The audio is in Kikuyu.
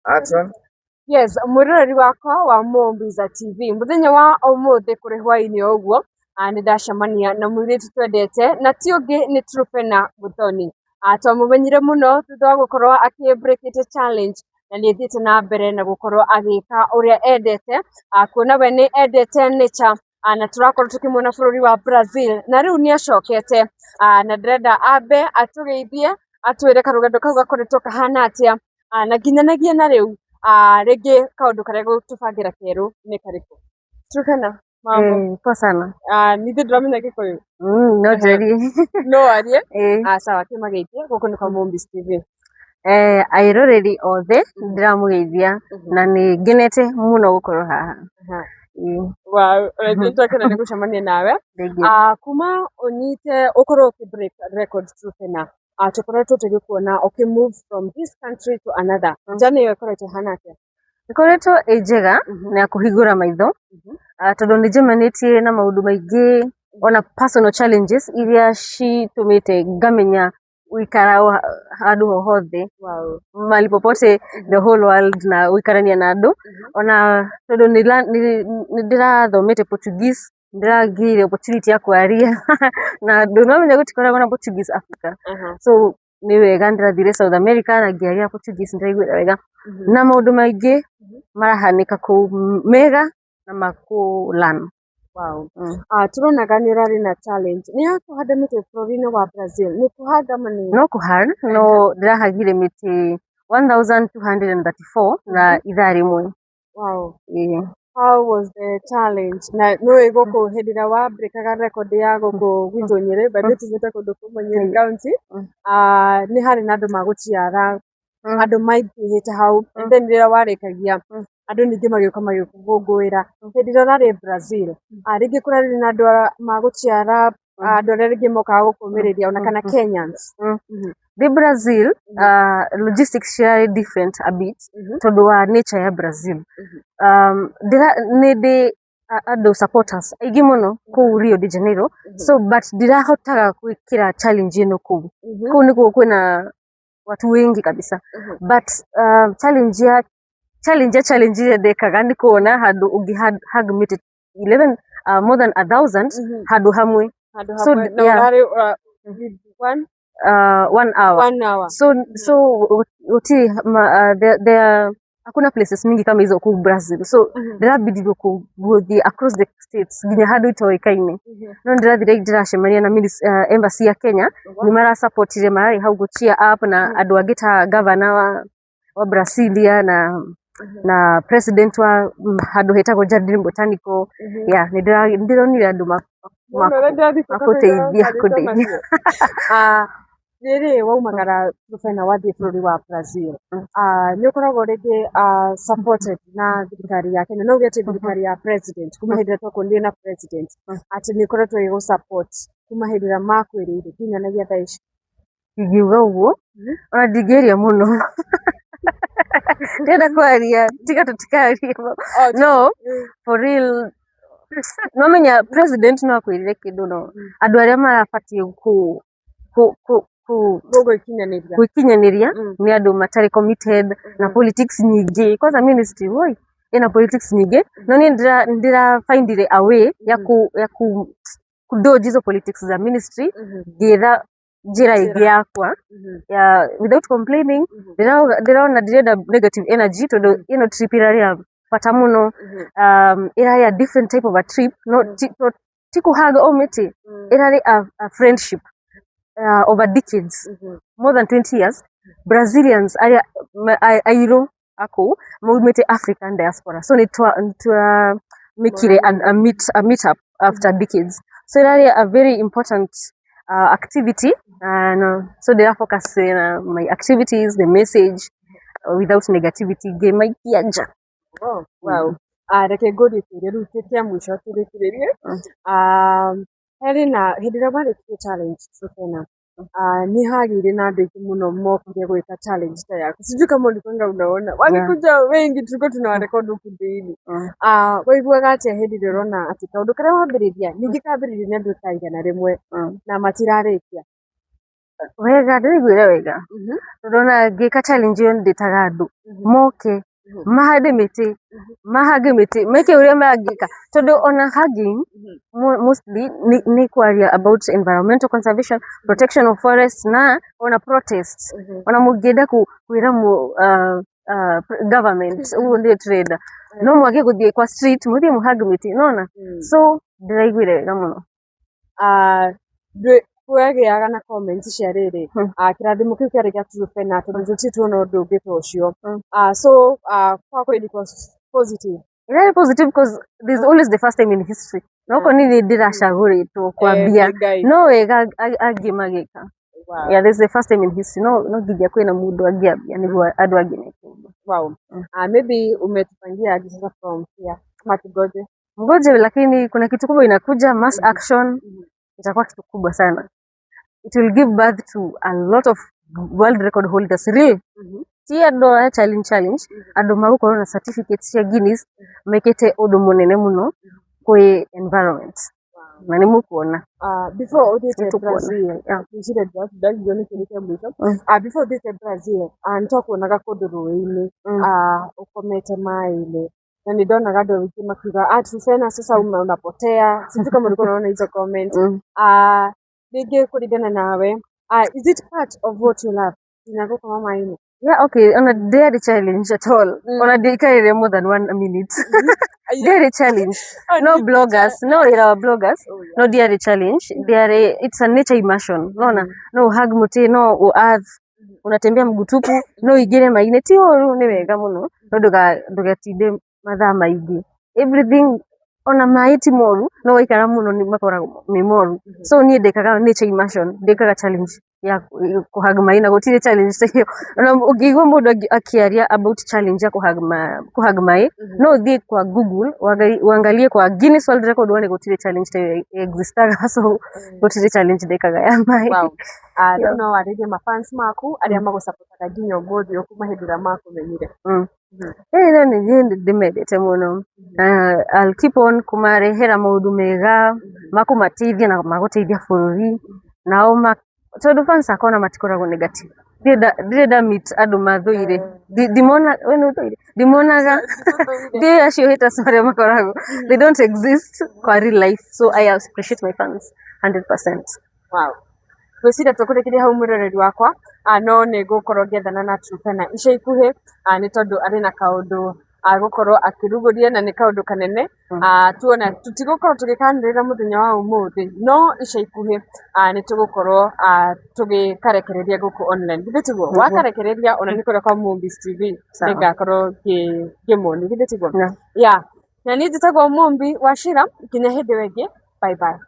Action. Yes, mwĩroreri wakwa wa Mombiza TV, mũthenya wa ũmũthĩ kũrĩ hwaĩ-inĩ o ũguo, nĩ ndacemania na mũirĩtu twendete na ti ũngĩ nĩ Truphena Muthoni. Twamũmenyire mũno thutha wa gũkorwo akĩ break ĩte challenge na nĩ athiĩte na mbere na gũkorwo agĩka ũrĩa endete, kuona we nĩ endete nature, na tũrakorwo tũkĩmuona bũrũri wa Brazil na rĩu nĩ acokete, na ndĩrenda ambe atũgeithie, atwĩre karũgendo kau gakoretwo kahana atĩa, na nginyanagia na rĩu, rĩngĩ kaũndũ karĩa gũtũbangĩra kerũ nĩ karĩkũ. Truphena, mambo? Poa sana. Ningĩ ndũramenya Gĩkũyũ? No njarie. No warie? Ĩĩ. Sawa, kĩmageithie gũkũ nĩ kwa Mombiz TV. Aĩroreri othe ndĩramũgeithia na nĩ ngenete mũno gũkorwo haha. Ĩĩ. Wow, ona ithuĩ twakena nĩ gũcemania nawe. Thank you. Kuma ũnyite ũkorwo ũkĩ break record, Truphena, tũkoretwo tũgĩkuona ũkĩ move from this country to another. Journey ĩyo ĩkoretwo ĩhana atĩa? Ĩkoretwo ĩ njega na ya kũhingũra maitho, tondũ nĩ njemanĩtie na maũndũ maingĩ, ona personal challenges iria citũmĩte ngamenya gũikara handũ ho hothe, mahali popote, the whole world, na gũikarania na andũ, ona tondũ nĩ ndĩrathomete Portuguese, ndĩragĩire opportunity ya kwaria na andũ. Nĩwamenya gũtikoragwo na Portuguese Africa, so nĩ wega ndĩrathire South America na ngĩaria Portuguese, ndĩraiguĩra wega na maũndũ maingĩ marahanĩka kũu mega na makũ learn. Tũronaga nĩ ũrarĩ na challenge nĩ ya kũhanda mĩtĩ bũrũri-inĩ wa Brazil. Nĩ kũhanda ma nĩ? No kũhand, no ndĩrahagire mĩtĩ 1234 na ithaa rĩmwe. Ĩĩ. How was the challenge? Na nĩũĩ gũkũ hĩndĩ ĩrĩa wa breakaga record ya gũkũ gwitũ Nyĩrĩ, by the way tumĩte kũndũ kũmwe Nyĩrĩ County, nĩ harĩ na andũ magũciara, andũ maingĩhĩte hau, and then rĩrĩa warĩkagia, andũ ningĩ magĩũka magĩkũngũĩra. Hĩndĩ ĩrĩa ũrarĩ Brazil, rĩngĩ kũrarĩ na andũ magũciara, andũ arĩa rĩngĩ mokaga gũkũmĩrĩria ona kana Kenyans? Ndĩ Brazil, logistics ciarĩ different a bit tondũ wa nature ya Brazil. Nĩ ndĩ andũ supporters aingĩ mũno kũu Rio de Janeiro, so but ndirahotaga gwĩkĩra challenge ĩno kũu. Kũu nĩkuo kwĩna watu wengi kabisa, but challenge ĩrĩa ndekaga nĩ kuona handũ ũngĩ hug mĩtĩ 11, more than 1,000 handũ hamwe. Handũ So, hamwe na yeah. ũrarĩ with one 1 hour. 1 hour. So gũtirĩ there hakuna places mingi kama hizo kuu Brazil, so ndĩrabidirwo gũthiĩ across the states nginya handũ itoĩkaine, no ndĩrathire ndĩracemania na embassy ya Kenya, nĩ marasupportire, mararĩ hau gũ cheer up, na andũ angĩ ta governor wa Brasilia na president wa handũ hetagwo Jardim Botanico. Yeah, nĩ ndĩronire andũ makũteithia kũndeithia. Rĩrĩ waumagara, Truphena, wathiĩ bũrũri wa Brazil, nĩ ũkoragwo rĩngĩ supported na thirikari ya Kenya? No uge atĩ thirikari ya president, kuma hĩndĩ ĩrĩa twakuonire na president, atĩ nĩ ĩkoretwo ĩgũ support kuma hĩndĩ ĩrĩa makwĩrĩire nginyanagia thaa ici? Ingiuga ũguo, ona ndingĩaria mũno, ndĩrenda kwaria, tiga tũtikarie. No for real, nomenya president no akwĩrĩre kĩndũ, no andũ arĩa marabatiĩ kũ Gũgĩkinyanĩria. Gwĩkinyanĩria nĩ andũ matarĩ committed na politics nyingĩ. Kwanza ministry, woi, ĩna politics nyingĩ, no niĩ ndĩra findire a way ya ku dodge hizo politics za ministry, ngĩetha njĩra ĩngĩ yakwa ya without complaining. Ndĩrona ndirenda negative energy tondũ ĩno trip ĩrarĩ ya bata mũno, ĩrarĩ a different type of a trip, no ti kũhug o mĩtĩ, ĩrarĩ a friendship over decades, more than 20 years. Brazilians arĩa airũ a kũu maumĩte African diaspora, so nĩ twa mĩkire a meet up after decades, so ĩrarĩ a very important activity, and so ndĩra focus na my activities, the message, without negativity, ngĩmaikia nja. Oh, wow. Reke ngũrie kĩũria rĩu kĩa mũico tũrĩkĩrĩrie. Harĩ na hĩndĩ ĩrĩa warĩkirie challenge, Truphena, nĩ hagĩire na andũ aingĩ mũno mokire gwĩka challenge ta yaku. Sijui kama ulikuwanga unaona. Walikuja wengi, tulikuwa tunawarekodi huku daily. Waiguaga atĩa hĩndĩ ĩrĩa ũrona atĩ kaũndũ karĩa wambĩrĩria ningĩ kambĩrĩria nĩ andũ ta 100 na matirarĩkia? Wega, ndĩraiguire wega tondũ ona ngĩka challenge ĩyo nĩndĩtaga andũ moke mahande mĩtĩ, mahange mĩtĩ, meke ũrĩa mangĩka, tondũ ona hugging mostly nĩ kwaria about environmental conservation, protection of forests na ona protest. Ona mũngĩenda kwĩra government ũguo nĩũ tũrenda, no mwage gũthiĩ kwa street, mũthiĩ mũhande mĩtĩ, nĩwona? So ndĩraiguire wega mũno. Kwagĩaga na comments cia rĩrĩ, kĩrathimo kĩu kĩarĩ gĩa Truphena tondũ tũtirĩ tuona ũndũ ũngĩ ta ũcio. So kwakwa ilikuwa positive. Very positive because there's always the first time in history. Na okorwo nĩ niĩ ndĩracagũrĩtwo kwambia, Nĩ Ngai. No wega angĩ magĩka. Yeah, this is the first time in history. No nginya kwĩna mũndũ angĩambia nĩguo andũ angĩ meke ũguo. Maybe umetupangia aje sasa from here ama tugoje? Mgoje, lakini kuna kitu kubwa inakuja, mass action itakuwa kitu kubwa sana. It will give birth to a lot of world record holders real. Ti andũ a challenge challenge, andũ magũkorwo na certificates cia Guinness mekĩte ũndũ mũnene mũno kwĩ environment. Na nĩ mũkuona. Before ũthiĩte Nĩtũkuona. Brazil, ngwĩciria ndaririo nĩ kĩũria kĩa mũico. Before ũthiĩte Brazil, nĩtwakuonaga kũndũ rũĩ-inĩ, ũkomete maĩ-inĩ, na nĩ ndonaga andũ aingĩ makiuga, ah, Truphena sasa unapotea. Sijui kama ulikuwa unaona hizo comment. Rĩngĩ kũringana nawe, is it part of what you love? Nginya gũkoma maĩ-inĩ? Yeah, okay. Ona ndiarĩ challenge at all. Ona ndiaikarire more than one minute. Ndiarĩ challenge. No bloggers, no wĩra wa bloggers, no ndiarĩ challenge. Ndiarĩ, it's a nature immersion. Unaona? No uhug mũtĩ, no u-earth, unatembea mguu tupu, no ũingĩre maĩ-inĩ. Ti ũru, nĩ wega mũno, no ndũgatinde mathaa maingĩ. Everything, ona maĩ ti moru, no waikara mũno nĩ makoragwo me moru. So niĩ ndĩkaga nature immersion, ndĩkaga challenge ya kũhug maĩ na gũtirĩ challenge ta ĩyo. Ona ũngĩigua mũndũ akĩaria about challenge ya kũhug maĩ, no ũthiĩ kwa Google, uangalie kwa Guinness World Record wone gũtirĩ challenge ta ĩyo existaga. So gũtirĩ challenge ndĩkaga ya maĩ. Wow. Rĩu no warĩrie mafans maku arĩa magũcapotaga nginya ũmũthĩ ũyũ kuma hĩndĩ ĩrĩa makũmenyire. Ĩĩ no nĩ niĩ ndĩmendete mũno. I'll keep on kũmarehera maũndũ mega ma kũmateithia na magũteithia bũrũri. Nao tondũ fans akwa ona matikoragwo negative. Ndirĩ nda meet andũ mathũire. Ndimona, we nĩ ũthũire? Ndimonaga. Ndiũĩ acio haters marĩa makoragwo. They don't exist kwa real life. So I appreciate my fans 100%. Wow. Ngwĩciria tũkũrĩkĩria hau mwĩroreri wakwa, no nĩ ngũkorwo ngĩethana na Truphena ica ikuhĩ, nĩ tondũ arĩ na kaũndũ agũkorwo akĩrugũria na nĩ kaũndũ kanene. Tuona tũtigũkorwo tũgĩkanĩrĩra mũthenya wa ũmũthĩ, no ica ikuhĩ nĩ tũgũkorwo tũgĩkarekereria gũkũ online, githĩ tiguo? Nĩguo. Wakarekereria ona nĩ kũrĩa kwa Mumbi's TV Sawa. nĩngakorwo ngĩmuonia, githĩ tiguo? Yeah. Yeah. Na niĩ njĩtagwo Mumbi wa Shira, nginya hĩndĩ ĩyo ĩngĩ, bye bye.